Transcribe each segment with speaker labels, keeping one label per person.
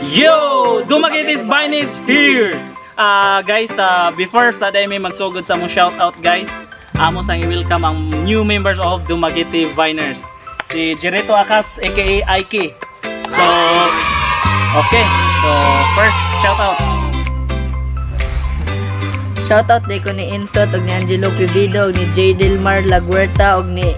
Speaker 1: Yo! Dumaguete's Finest here! Guys, before sa day may magsugod sa mong shoutout guys, amo sang i-welcome ang new members of Dumaguete Viners. Si Jerito Akas aka Ike. So, okay. So, first shoutout.
Speaker 2: Shoutout day ko ni Insot og ni Angelo Pibido og ni J. Delmar Laguerta og ni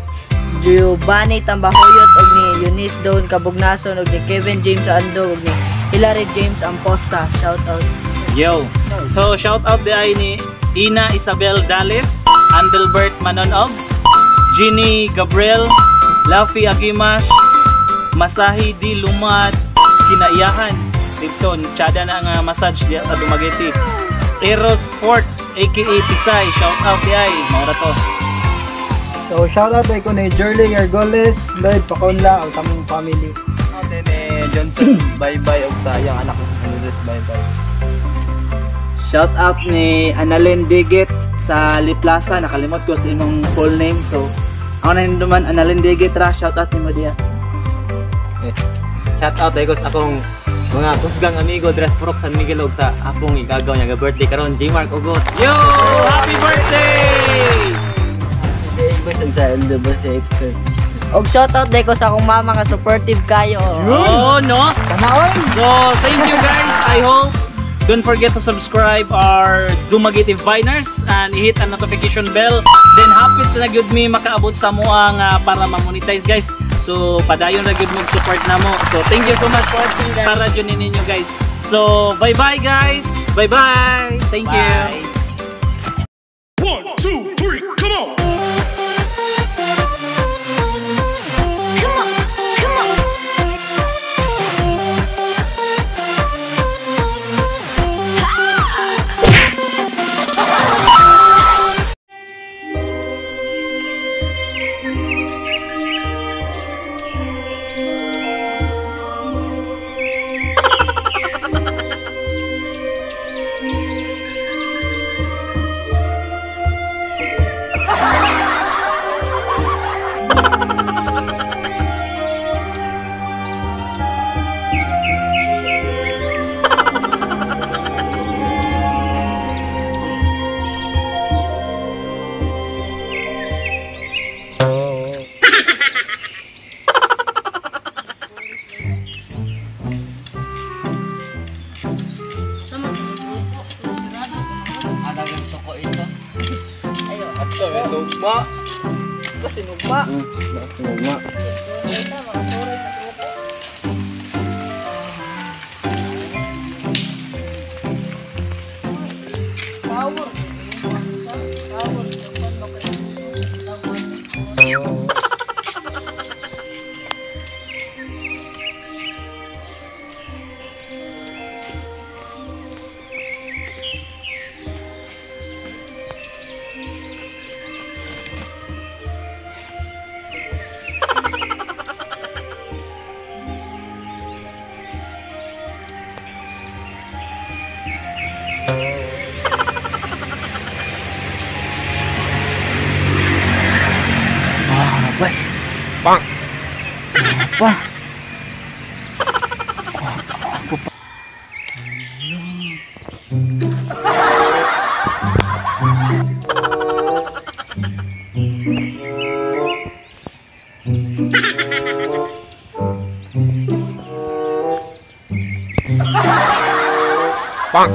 Speaker 2: Giovanni Tambahoyot og ni Eunice Don Kabugnason og ni Kevin James Andog og ni Hilary James Amposta. Shoutout.
Speaker 1: Yo. So, shoutout di ay ni Ina Isabel Dales, Andelbert Manonog, Ginny Gabriel, Laffy Agimas, Masahi D. Lumad, Kinaiyahan, Dito, tsada na nga massage diya sa Dumaguete. Eros Forts, aka Tisay, shoutout di ay, maura to.
Speaker 3: So shoutout ay ko ni Jerling Ergoles, Lloyd Paconla, ang samong family.
Speaker 4: Shoutout ni Johnson, bye-bye og sa iyang anak Andres, bye-bye.
Speaker 5: Shout out ni Annalyn Digit sa Liplaza, nakalimot ko sa imong full name. So, ako na duman Annalyn Digit ra, shout out nimo diha.
Speaker 4: Shout out ay ko sa akong mga kusgang amigo dress Purok San Miguel og sa akong igagaw niya ga birthday karon, J Mark Ugot.
Speaker 1: Yo! Happy birthday!
Speaker 4: Sa LWC Church.
Speaker 2: Og shoutout day ko sa akong mama nga supportive kayo.
Speaker 1: Oh, no? So, thank you guys. I hope don't forget to subscribe our Dumaguete Viners and hit ang notification bell. Then hapit na gyud mi makaabot sa muang para ma-monetize guys. So padayon ra gyud mo support namo. So thank you so much for
Speaker 2: watching guys.
Speaker 1: Para jud ninyo guys. So bye bye guys. Bye bye. Thank you.
Speaker 5: Bye.
Speaker 6: 1, 2, 3, come on!
Speaker 7: Come on, come on.
Speaker 4: Tugma.
Speaker 2: Sinugma.
Speaker 4: Tugma.
Speaker 2: Power. Power.
Speaker 5: Bang. Pa.
Speaker 6: Bang.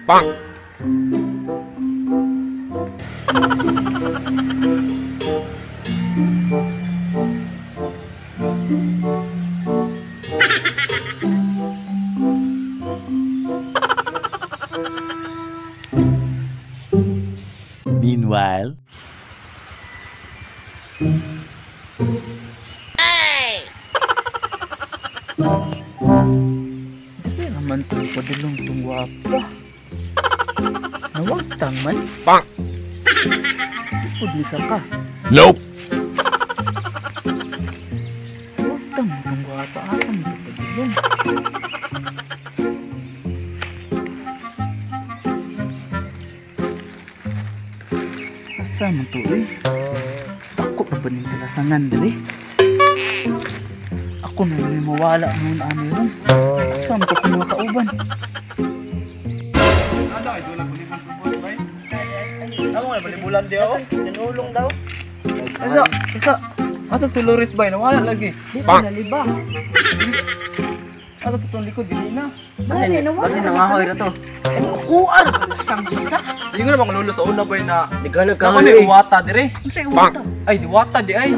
Speaker 6: Bang.
Speaker 5: padulong tong gwapa? Nawagtang man.
Speaker 6: Bang.
Speaker 5: Ipod ni saka.
Speaker 6: Nope.
Speaker 5: Nawagtang man tong gwapa. Asa man to padulong? Asa man to eh? Ako pa ba ning kalasangan dali? Ako na may mawala noon ani ron. Asa man to kung mga kauban?
Speaker 1: Ako nga balibulan di ako.
Speaker 2: Nanulong daw.
Speaker 1: Asa asa si Loris bay nawala lagi.
Speaker 2: Dito naliba.
Speaker 1: Asa tutong likod dili na.
Speaker 2: Basi
Speaker 4: Basi nangahoy ra to.
Speaker 2: Kuan sang isa.
Speaker 1: Di nga na mga lolo sa una bay na
Speaker 4: Naghanag
Speaker 1: ako ni uwata dire.
Speaker 2: Unsay uwata?
Speaker 1: Ay diwata di ay.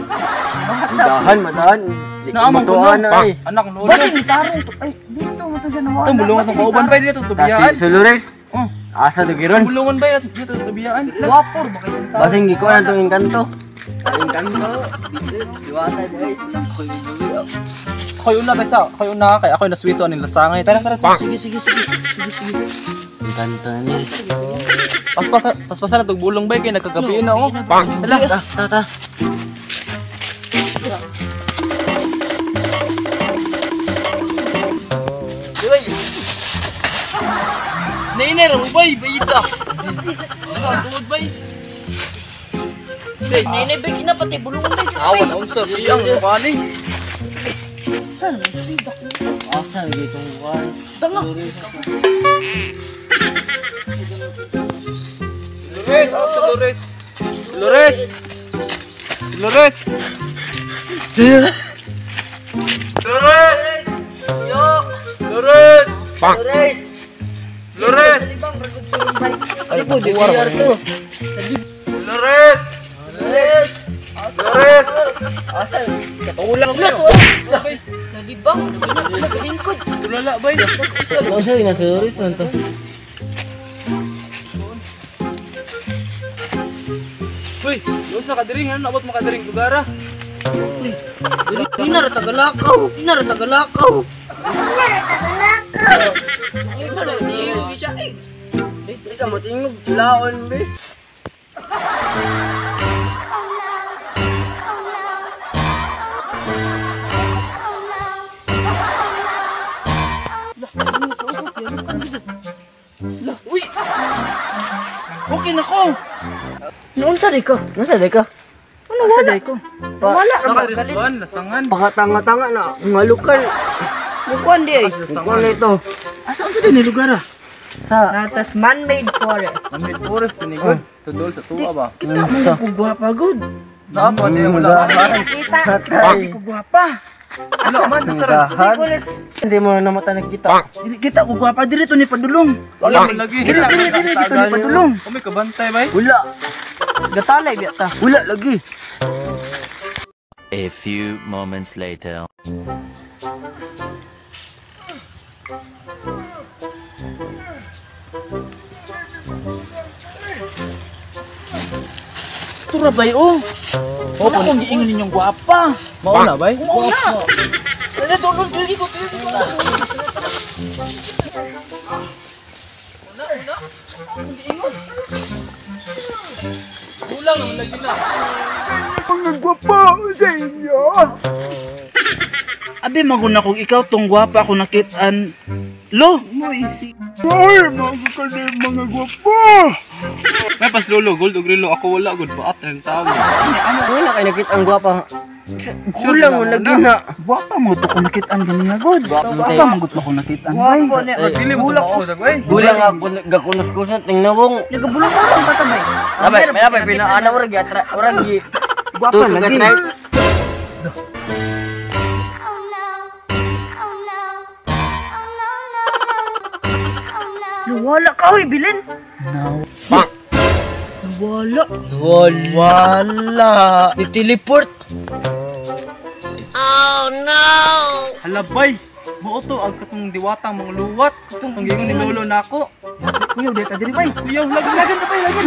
Speaker 4: Dahan madahan.
Speaker 1: Naamang
Speaker 4: Matuan na ay.
Speaker 1: Anak lolo.
Speaker 2: Basi ni tarong to. Ay dito mo to siya nawala.
Speaker 1: Itong bulungan tong kauban bay dito tubiyaan.
Speaker 4: Si Loris.
Speaker 1: Oh.
Speaker 4: Asa to giron?
Speaker 1: Bulungan bay dito tubiyaan. Wapor ba kayo?
Speaker 4: Basing gikuan tong engkanto. Engkanto. Diwata di ay.
Speaker 1: Ako'y una kaysa, ako'y una kay ako'y naswito aning lasangay. Tara tara.
Speaker 2: Sige sige sige. Sige sige.
Speaker 4: Engkanto ni.
Speaker 1: Paspasa na tog bulong bay kay nagkagabi na oh.
Speaker 6: Bang.
Speaker 1: Hala.
Speaker 4: Ta ta ta.
Speaker 1: Nainay ra bay, bayita. Ano tuod bay?
Speaker 2: Nay bay kinapatay bulungan bay.
Speaker 1: Awan unsa biyang bani.
Speaker 2: Saan man sidak?
Speaker 4: Asa lagi tong kuan?
Speaker 2: Tanga.
Speaker 1: Loris, asa Loris? Loris. Loris. Loris. Loris.
Speaker 6: Bang.
Speaker 2: Loris.
Speaker 1: Loris.
Speaker 2: Ay, po, DVR to.
Speaker 1: Loris.
Speaker 2: Loris.
Speaker 1: Loris.
Speaker 2: Asa?
Speaker 1: Katulang
Speaker 2: Wala to. Nalibang, naglingkod.
Speaker 1: Tulala bay.
Speaker 4: Unsa na si Loris to?
Speaker 1: Uy, unsa ka diri ngano naabot mo ka diring lugara?
Speaker 2: Di na ra tagalakaw. Di na ra tagalakaw.
Speaker 4: Di ka motingog laon be.
Speaker 1: Uy. Okay na ko.
Speaker 2: Noon sa di ka?
Speaker 4: Nasa di ka?
Speaker 5: Asa day ko?
Speaker 2: Wala ra ba galit?
Speaker 1: Nakarisban, lasangan.
Speaker 4: Pakatanga-tanga na ngalukan.
Speaker 2: Mukuan di ay.
Speaker 4: Kuan na ito.
Speaker 5: Asa unsa day ni lugar ah?
Speaker 4: Sa
Speaker 2: Natas man-made forest.
Speaker 1: Amid forest pinigod. Tudol sa tuwa ba?
Speaker 5: Kita mo ko gwapa gud.
Speaker 1: Naa pa di wala.
Speaker 2: Kita.
Speaker 4: Patay.
Speaker 5: Ko gwapa.
Speaker 1: Wala man nasa ra.
Speaker 4: Dahan. Hindi mo na namata nakita.
Speaker 6: Bang.
Speaker 5: Dili kita ko gwapa diri to ni padulong.
Speaker 1: Wala man lagi.
Speaker 5: Diri diri diri dito ni padulong.
Speaker 1: Kami kabantay bay.
Speaker 4: Wala.
Speaker 2: Gatalay biya ta.
Speaker 4: Wala lagi.
Speaker 8: A few moments later.
Speaker 5: Tura bay oh. Wala akong giingon ninyong gwapa.
Speaker 1: Mao na bay.
Speaker 5: Mao na. Dali tulong tugi ko tugi ko.
Speaker 1: Kulang naman lagi na.
Speaker 5: Mga gwapa sa inyo. Abi maguna kung ikaw tong gwapa ako nakitaan. Lo, Ay, mga kanim mga gwapa.
Speaker 1: May pas lolo gold og relo ako wala gud paat ng tao.
Speaker 4: Wala kay nakita ang gwapa. Kulang mo lagi na.
Speaker 5: Gwapa mo to ko nakitaan ganina god. Gwapa mo gud ko nakitaan. Ay,
Speaker 2: Wapo ni.
Speaker 1: Dili mo tumaw dag bay.
Speaker 4: Kulang ako gakunos-kunos tingnawong.
Speaker 2: Nagabulong-bulong pa ta bay.
Speaker 4: Labay, labay pinaana ora gi atra ora gi.
Speaker 5: Gwapa lagi.
Speaker 7: Oh no. Oh no. Oh no, no, no. Oh no.
Speaker 2: Nawala ka oy bilin.
Speaker 6: Bang.
Speaker 2: Nawala.
Speaker 4: Wala. Ni teleport.
Speaker 1: Hala bay. Mao to ang katong diwatang mga luwat. Katong giingon ni lolo nako.
Speaker 5: Kuyaw dita diri bay.
Speaker 1: Kuyaw lagi lagi ta bay lagi.